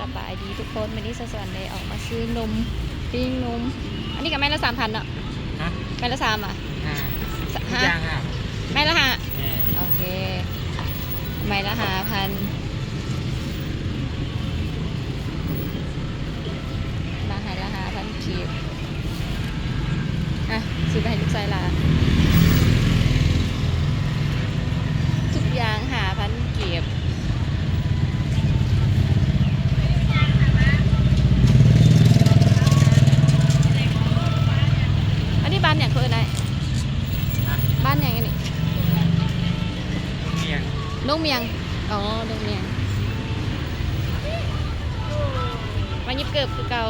ສະບາຍດີທຸກຄົນ, ມື້ນີ້ສາວສະຫວັນໄດ້ອອກມາຊື້ນົມ, ປີ້ງນົມ. ອັນນີ້ກໍໄມ້ລະສາມພັນເນາະ? ຮະ? ໄມ້ລະສາມຫວາ? ຫ້າ. ສະ ຮະ? ທຸກຢ່າງຫ້າ. ໄມ້ລະຫ້າ? ແມ່ນ. ໂອເຄ ໄມ້ລະຫ້າພັນ. ມາໃຫ້ລະຫ້າພັນກີບ. ອ່ະ ຊື້ໄປໃຫ້ລູກຊາຍຫຼ້າ. ທຸກຢ່າງຫ້າພັນກີບ. ອັນນີ້ບ້ານຫຍັງເຂົາເອີ້ນອ້າຍ? ຮະ? ບ້ານຫຍັງອັນນີ້? ດົງມຽງ. ດົງມຽງ. ອໍ ດົງມຽງ. ມາຫຍິບເກີບຄືເກົ່າ.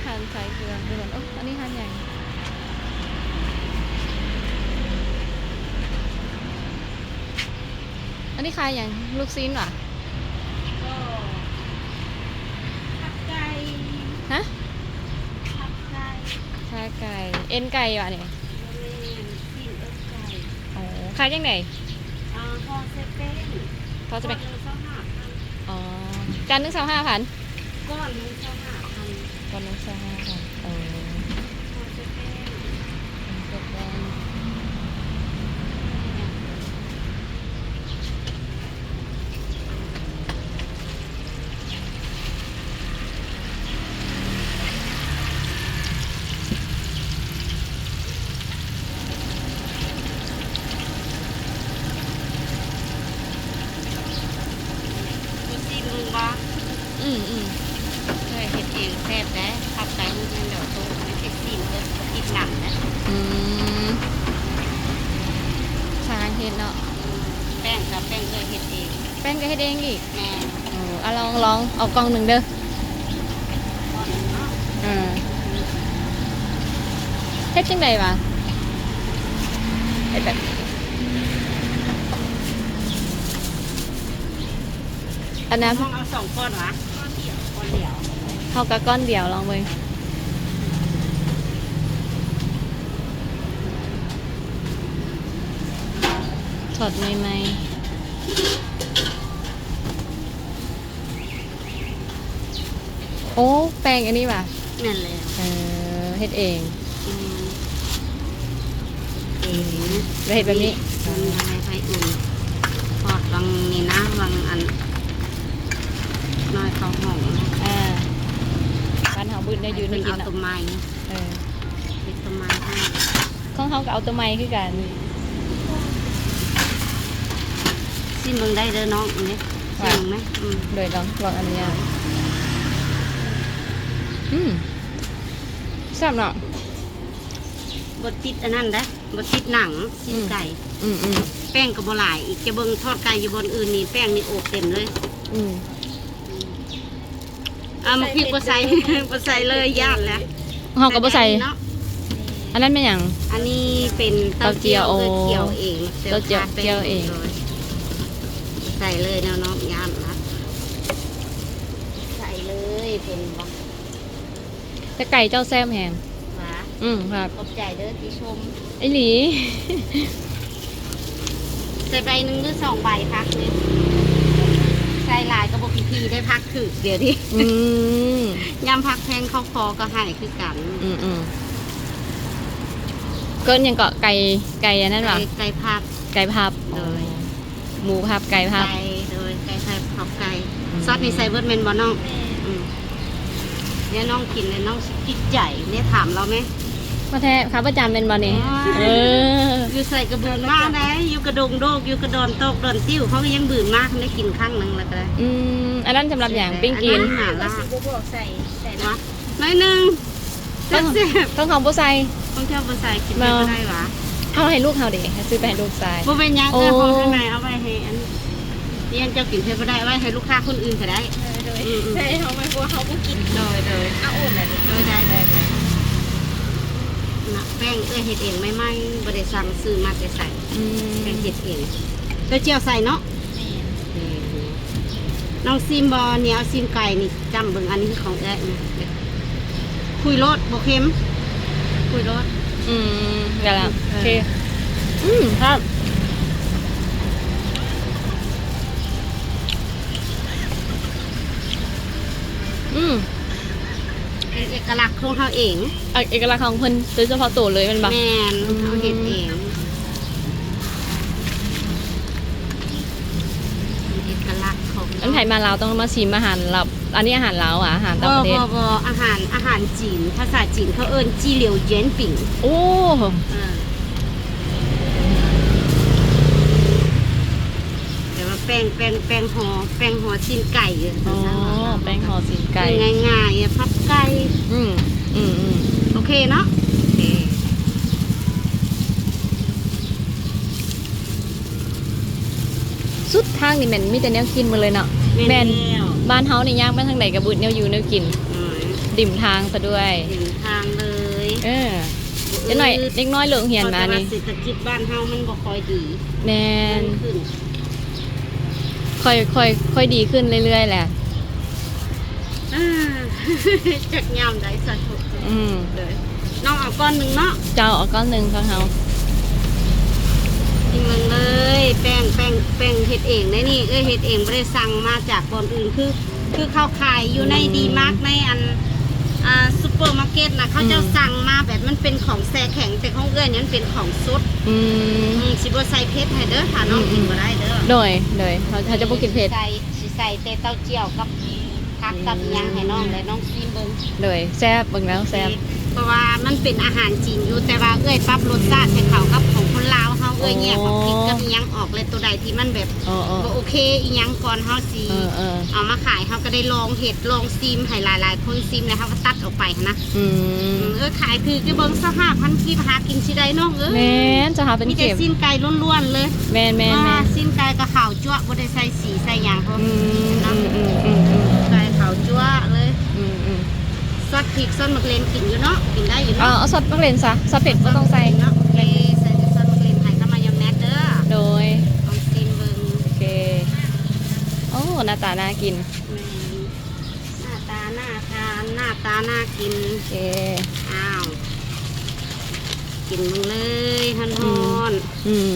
ຮ້ານຂາຍເຄື່ອງ ເອີ ໂອ້ ອັນນີ້ຮ້ານຫຍັງ? ອັນນີ້ຂາຍຫຍັງ? ລູກຊີ້ນຫວາ? ກໍ ຕັບໄກ່. ຮະ? ຕັບໄກ່. ຂາໄກ່ ເອັນໄກ່ຫວານີ້? ບໍ່ແມ່ນ. ຊີ້ນເອິກໄກ່. ອໍ ຂາຍຈັ່ງໃດ? ອ່າ ຫໍ່ໃສ່ແປ້ງ. ຫໍ່ໃສ່ແປ້ງ ໜຶ່ງຊາວຫ້າພັນ. ອໍ ຈານໜຶ່ງຊາວຫ້າພັນ? ກ້ອນໜຶ່ງຊາວຫ້າພັນ. ກ້ອນໜຶ່ງຊາວຫ້າພັນ. ເອີ ຫໍ່ໃສ່ແປ້ງ. ຫໍ່ໃສ່ແປ້ງ. ບໍ່ຊີມເບິ່ງບໍ່? ອືມໆ ເອີ ເຮັດເອງແຊບໄດ໋. ຜັດໄປມື້ແມ່ນດອກໂຕ ມັນເປັນຊີ້ນ ເອີ ບໍ່ຕິດໜັງນະ. ອືມ ຊ່າງເຮັດເນາະ. ແປ້ງກໍແປ້ງເອື້ອຍເຮັດເອງ. ແປ້ງກໍເຮັດເອງອີກ? ແມ່ນ. ເອີ ອາ ລອງ ລອງເອົາກ່ອງໜຶ່ງເດີ. ເອີ ເຮັດຈັ່ງໃດຫວາ? ເຮັດແບບ ອັນນັ້ນ ເຮົາເອົາສອງກ້ອນຫວາ? ກ້ອນດຽວ ກ້ອນດຽວ. ເຮົາກໍກ້ອນດຽວ ລອງເບິ່ງ. ທອດໃໝ່ໆ. ໂອ້ ແປ້ງອັນນີ້ຫວາ? ແມ່ນແລ້ວ. ເອີ ເຮັດເອງ. ອືມ ເອງ. ແລ້ວເຮັດແບບນີ້. ອືມ ໃຫ້ໄຟອຸ່ນ. ທອດຫວ່າງນີ້ນະ ຫວ່າງອັນ ນ້ອຍເຂົ້າຫ້ອງ. ເອີ ບ້ານເຮົາບຶດໄດ້ຢູ່ໃນກິນເນາະ. ເອົາຕົວໃໝ່. ເອີ ເຮັດຕົວໃໝ່ໃຫ້. ຂອງເຮົາກໍເອົາຕົວໃໝ່ຄືກັນ. ຊີມເບິ່ງໄດ້ເດີນ້ອງ. ອັນນີ້ ຊີມເບິ່ງແມ. ອືມ ໂດຍ ລອງ ລອງອະນຸຍາດ. ອືມ ແຊບເນາະ. ບໍ່ຕິດອັນນັ້ນໄດ໋ ບໍ່ຕິດໜັງ ຊີ້ນໄກ່. ອືມໆ ແປ້ງກໍບໍ່ຫຼາຍອີກ. ຈະເບິ່ງທອດໄກ່ຢູ່ບ່ອນອື່ນນີ້ ແປ້ງນີ້ໂອບເຕັມເລີຍ. ອືມ. ອ່າ ໝາກພິກບໍ່ໃສ່ ບໍ່ໃສ່ເລີຍ ຢ້ານແຫຼະ. ເຮົາກໍບໍ່ໃສ່ເນາະ. ອັນນັ້ນແມ່ນຫຍັງ? ອັນນີ້ເປັນເຕົ້າຈຽວ ເຕົ້າຈຽວ ເອີ ເຈົ້າເຈົ້າເອງ ເຕົ້າຈຽວ ເຈົ້າເອງ. ໂດຍ ໃສ່ເລີຍເນາະນ້ອງ ຢ້ານລະ. ໃສ່ເລີຍ ເຫັນບໍ່? ແຕ່ໄກ່ເຈົ້າແຊບແຮງຫວາ? ອືມ ຄັບ ຂອບໃຈເດີທີ່ຊົມ. ອີ່ຫຼີ. ໃສ່ໃບໜຶ່ງຫຼືສອງໃບຜັກນີ້? ໃສ່ຫຼາຍກໍບໍ່ພີໆໄດ໋ ຜັກຖືກດຽວນີ້. ອືມ ຍາມຜັກແພງເຂົາຂໍກໍໃຫ້ຄືກັນ. ອືມໆ ເອີ້ນຫຍັງເກາະ? ໄກ່ ໄກ່ອັນນັ້ນຫວາ? ໄກ່ ໄກ່ພັບ. ໄກ່ພັບ. ໂດຍ. ອໍ ໝູພັບ ໄກ່ພັບ. ໄກ່ ໂດຍ ໄກ່ພັບ ຂອບໄກ່. ອືມ ຊອດນີ້ໃສ່ເບິດແມ່ນບໍ່ນ້ອງ? ແມ່ນ. ອືມ ເນຍ ນ້ອງກິນແລ້ວນ້ອງຊິຕິດໃຈເນຍ. ຖາມລາວແມ. ມາແທ້ຂາປະຈຳແມ່ນບໍ່ນີ້? ໂອ້ຍ ເອີ ຢູ່ໃສກໍບືນມາໄດ໋. ຢູ່ກະດົງໂດກ ຢູ່ກະດອນຕອກດອນຕິ້ວ ເຂົາກໍຍັງບືນມາ. ຄັນໄດ້ກິນຄັ້ງໜຶ່ງແລ້ວກໍໄດ້. ອືມ ອັນນັ້ນສຳລັບຫຍັງ? ປີ້ງກິນ. ອັນນັ້ນຫາລາບ. ບໍ່ບອກໃສ່ ໃສ່ ຫວາ? ໜ້ອຍໜຶ່ງ. ແຊບໆ. ຂອງເຮົາບໍ່ໃສ່. ຂອງເຈົ້າບໍ່ໃສ່ ກິນໄປບໍ່ໄດ້ຫວາ? ເຮົາໃຫ້ລູກເຮົາເດ ເຮົາຊື້ໄປໃຫ້ລູກຊາຍ. ບໍ່ເປັນຫຍັງ. ໂອ້ ເອົາຂອງຂ້າງໃນເອົາໄວ້ໃຫ້ອັນ ນີ້ເຈົ້າກິນເຜັດບໍ່ໄດ້ ເອົາໄວ້ໃຫ້ລູກຄ້າຄົນອື່ນກໍໄດ້. ເອີ ໂດຍ ອືມໆ ໃຫ້ເຮົາໄວ້ ເພາະວ່າເຮົາບໍ່ກິນ. ໂດຍໆ ອາໂອນນະ. ໂດຍ ໄດ້ໆໆ. ນະ ແປ້ງເອື້ອຍເຮັດເອງໃໝ່ໆ ບໍ່ໄດ້ສັ່ງຊື້ມາແຕ່ໃສ. ອືມ ແປ້ງເຮັດເອງ. ເຕົ້າຈ້ຽວໃສ່ເນາະ. ແມ່ນ. ເອີ ນ້ອງຊີມບໍ່? ນີ້ເອົາຊີ້ນໄກ່ນີ້ຈ້ຳເບິ່ງ. ອັນນີ້ຂອງເອື້ອຍ. ຄຸຍໂລດ ບໍ່ເຄັມ ຄຸຍໂລດ. ອືມ ໄດ້ລະ. ເອີ ໂອເຄ. ອືມ ແຊບ. ອືມ ເປັນເອກະລັກຂອງເຮົາເອງ. ເອກະລັກຂອງເພິ່ນໂດຍສະເພາະໂຕເລີຍແມ່ນບໍ່? ແມ່ນ. ອືມ ເຮົາເຮັດເອງ. ເປັນເອກະລັກຂອງ ອັນໃຜມາລາວຕ້ອງມາຊີມອາຫານລາວ. ອັນນີ້ອາຫານລາວຫວາ ອາຫານຕ່າງປະເທດ? ບໍ່ ບໍ່ ອາຫານ ອາຫານຈີນ. ພາສາຈີນເຂົາເອີ້ນຈີຫຼຽວເຢັນປິງ. ໂອ້ ເອີ ແຕ່ວ່າແປ້ງ ແປ້ງ ແປ້ງຫໍ່ ແປ້ງຫໍ່ຊີ້ນໄກ່. ອໍ ແປ້ງຫໍ່ຊີ້ນໄກ່ ງ່າຍໆ ພັບໄກ່. ອືມ ອືມໆ ໂອເຄເນາະ. ໂອເຄ. ສຸດທາງນີ້ແມ່ນມີແຕ່ແນວກິນໝົດເລີຍເນາະ. ແມ່ນ ແມ່ນແລ້ວ. ບ້ານເຮົານີ້ຍ່າງໄປທາງໃດກໍບໍ່ແນວຢູ່ແນວກິນ. ອືມ ລິມທາງຊະດ້ວຍ. ລິມທາງເລີຍ. ເອີ ຈັກໜ້ອຍເດັກນ້ອຍເລີກໂຮງຮຽນມານີ້ ເພາະວ່າເສດຖະກິດບ້ານເຮົາມັນບໍ່ຄ່ອຍດີ. ແມ່ນ. ຄ່ອຍ ຄ່ອຍ ຄ່ອຍດີຂຶ້ນເລື້ອຍໆແຫຼະ. ອ່າ ຈັກຍາມໃດສາທຸ. ອືມ ເດີ ນ້ອງເອົາກ້ອນໜຶ່ງເນາະ. ເຈົ້າ ເອົາກ້ອນໜຶ່ງຂອງເຮົາ. ກິນເບິ່ງເລີຍ ແປ້ງ ແປ້ງ ແປ້ງເຮັດເອງເດ້ນີ້. ເອື້ອຍເຮັດເອງ ບໍ່ໄດ້ສັ່ງມາຈາກບ່ອນອື່ນ. ຄື ຄືເຂົາຂາຍຢູ່ໃນ ອືມ ດີມາດ ໃນອັນ ອ່າ ຊຸບເປີມາເກັດນະ ເຂົາເຈົ້າ ອືມ ສັ່ງມາແບບມັນເປັນຂອງແຊ່ແຂງ ແຕ່ຂອງເອື້ອຍນີ້ມັນເປັນຂອງສົດ. ອືມ ອືມ ຊິບໍ່ໃສ່ເຜັດໃຫ້ເດີ ຖ້ານ້ອງ ອືມ ກິນບໍ່ໄດ້ເດີ. ໂດຍ ໂດຍ ເຮົາ ເຮົາຈະບໍ່ກິນເຜັດ. ໃສ່ ຊິໃສ່ແຕ່ເຕົ້າຈ້ຽວກັບຜັກກັບຫຍັງໃຫ້ນ້ອງ ອືມ ແລະນ້ອງຊີມເບິ່ງ. ໂດຍ ແຊບ ເບິ່ງແລ້ວແຊບ. ເພາະວ່າມັນເປັນອາຫານຈີນຢູ່ ແຕ່ວ່າເອື້ອຍປັບລົດຊາດໃຫ້ເຂົ້າກັບຂອງຄົນລາວເຮົາ. ເອື້ອຍແຍກໝາກພິກກັບອີ່ຫຍັງອອກ ແລະໂຕໃດທີ່ມັນແບບ ເອີ ບໍ່ໂອເຄອີ່ຫຍັງ ກ່ອນເຮົາຊິ ເອີ ເອີ ເອົາມາຂາຍ ເຮົາກໍໄດ້ລອງເຮັດລອງຊີມໃຫ້ຫຼາຍໆຄົນຊີມ ແລ້ວເຮົາກໍຕັດອອກໄປຫັ້ນນະ. ອືມ ເອີ ຂາຍຖືກຢູ່ ເບິ່ງ ຊາວຫ້າພັນກີບ ຫາກິນຊິໄດ້ນ້ອງເອີຍ. ແມ່ນ ຊາວຫ້າພັນ ມີແຕ່ຊີ້ນໄກ່ລ້ວນໆເລີຍ. ແມ່ນໆໆ ຊີ້ນໄກ່ກໍຂາວຈັ້ວ ບໍ່ໄດ້ໃສ່ສີໃສ່ຫຍັງ. ອືມ ເນາະ ອືມໆໆໆ ໄກ່ຂາວຈັ້ວເລີຍ. ອືມໆ ຊອດພິກ ຊອດໝາກເລັ່ນ ກິນຢູ່ເນາະ ກິນໄດ້ຢູ່ເນາະ. ເອີ ເອົາຊອດໝາກເລັ່ນຊະ ຊອດເຜັດບໍ່ຕ້ອງໃສ່ເນາະ. ໂອເຄ ໃສ່ແຕ່ຊອດໝາກເລັ່ນ ໃຫ້ກັບມາຍອງແນສເດີ. ໂດຍ ລອງຊີມເບິ່ງ. ໂອເຄ. ໂອ້ ໜ້າຕາໜ້າກິນ. ແມ່ນ ໜ້າຕາໜ້າທານ ໜ້າຕາໜ້າກິນ. ໂອເຄ. ອ້າວ ກິນເບິ່ງເລີຍ ຮ້ອນໆ. ອືມ ອືມ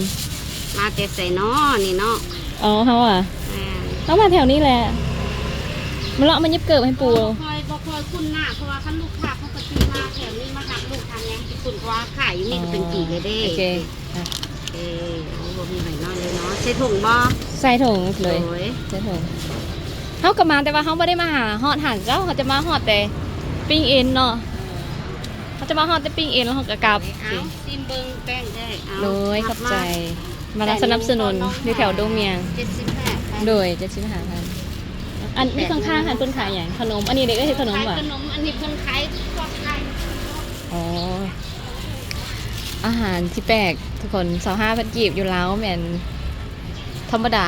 ມາແຕ່ໃສນໍນີ້ນໍ? ອໍ ເຮົາຫວາ? ແມ່ນ ເຮົາມາແຖວນີ້ແຫຼະ ມາເລາະມາຫຍິບເກີບໃຫ້ປູ. ບໍ່ຄ່ອຍ ບໍ່ຄ່ອຍຄຸ້ນໜ້າ ເພາະວ່າຄັນລູກຄ້າປົກກະຕິມາແຖວນີ້ ມາຮັບລູກທາງຫຍັງຊິຄຸ້ນ ເພາະວ່າຂາຍຢູ່ນີ້ກໍເປັນປີແລ້ວເດ້. ໂອເຄ. ອ່ະ ເອີ ໂອ້ ບໍ່ມີໃບນ້ອຍເລີຍເນາະ. ໃສ່ຖົງບໍ່? ໃສ່ຖົງເລີຍ. ໂດຍ ໃສ່ຖົງ. ເຮົາກໍມາ ແຕ່ວ່າເຮົາບໍ່ໄດ້ມາຫາ ຮອດຫາເຈົ້າ ເຮົາຈະມາຮອດແຕ່ປີ້ງເອັນເນາະ. ເອີ ເຮົາຈະມາຮອດແຕ່ປີ້ງເອັນ ແລ້ວເຮົາກໍກັບ. ເອົາ ຊີມເບິ່ງແປ້ງເອື້ອຍ. ເອົາ ໂດຍ ຂອບໃຈ ມາສະໜັບສະໜູນຢູ່ແຖວດົງມຽງ. ເຈັດສິບຫ້າພັນ. ໂດຍ ເຈັດສິບຫ້າພັນ. ອັນນີ້ຂ້າງໆຫັ້ນເພິ່ນຂາຍຫຍັງ? ຂະໜົມ. ອັນນີ້ເດ້ ເອື້ອຍເຮັດຂະໜົມຫວາ? ຂາຍຂະໜົມ ອັນນີ້ເພິ່ນຂາຍພວກໄຂ່. ອໍ ອາຫານທີ່ແປກທຸກຄົນ ຊາວຫ້າພັນກີບ ຢູ່ລາວແມ່ນທຳມະດາ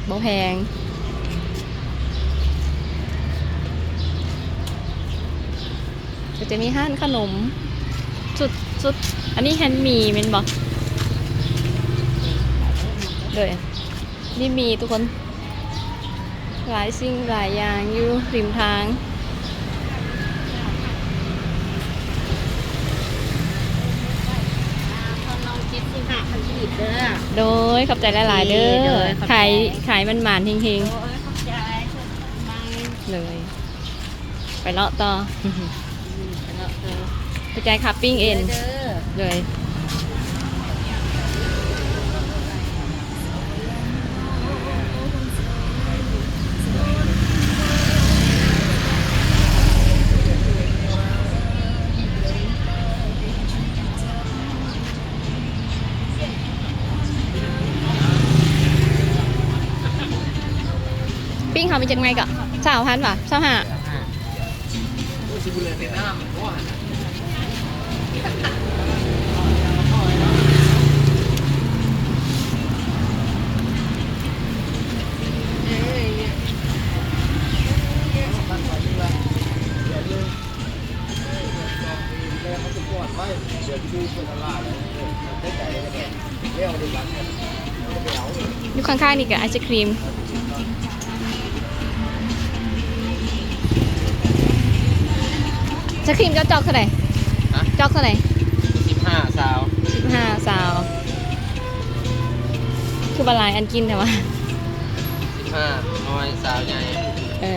ບໍ່ແພງ. ກໍຈະມີຮ້ານຂະໜົມ ຊຸດ ຊຸດ ອັນນີ້ແຮນໝີແມ່ນບໍ່? ໂດຍ ມີໝີທຸກຄົນ. ຫຼາຍສິ່ງຫຼາຍຢ່າງຢູ່ລິມທາງ. ໂດຍ ຂອບໃຈຫຼາຍໆເດີ. ໂດຍ ຂອບໃຈ. ຂາຍ ຂາຍໝານໆເຮັງໆ. ໂດຍ ຂອບໃຈ. ໂດຍ ໄປເລາະຕໍ່. ອືມ ໄປເລາະຕໍ່ ໄປຈ່າຍຄ່າປີ້ງເອັນເດີ. ໂດຍ ປີ້ງເຮົາມີຈັກໄມ້ເກາະ? ຊາວພັນຫວາ? ຊາວຫ້າ. ໂອ້ ຊິບໍ່ເຫຼືອແຕ່ນ້ຳບໍ່ຫັ້ນນະ. ຢູ່ຂ້າງໆນີ້ກໍໄອສະຄຣີມ. ສະຄຣີມເຈົ້າຈອກເທົ່າໃດ? ຮະ? ຈອກເທົ່າໃດ? ສິບຫ້າ ຊາວ. ສິບຫ້າ ຊາວ. ຄືວ່າຫຼາຍອັນກິນແທ້ວະ? ສິບຫ້າ ນ້ອຍ ຊາວ ໃຫຍ່. ເອີ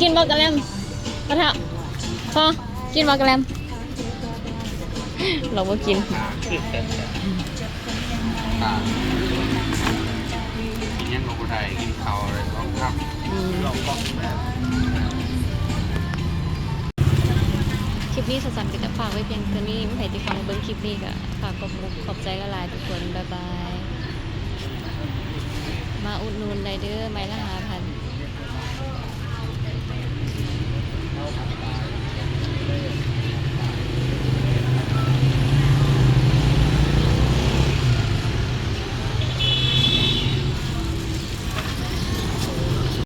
ກິນບໍ່ກະແລັມ? ປະທະ ພໍ ກິນບໍ່ກະແລັມ? ລາວບໍ່ກິນ. ກິນຫຍັງກໍບໍ່ໄດ້ ກິນເຂົ້າແລ້ວສອງຄຳ. ອືມ ຄລິບນີ້ສາວສັນກໍຈະຝາກໄວ້ພຽງເທົ່ານີ້. ໃຜທີ່ເຂົ້າມາເບິ່ງຄລິບນີ້ກໍຝາກຂອບອົກຂອບໃຈຫຼາຍໆທຸກຄົນ. ບາຍບາຍ. ມາອຸດໜູນໄດ້ເດີ ໄມ້ລະຫ້າ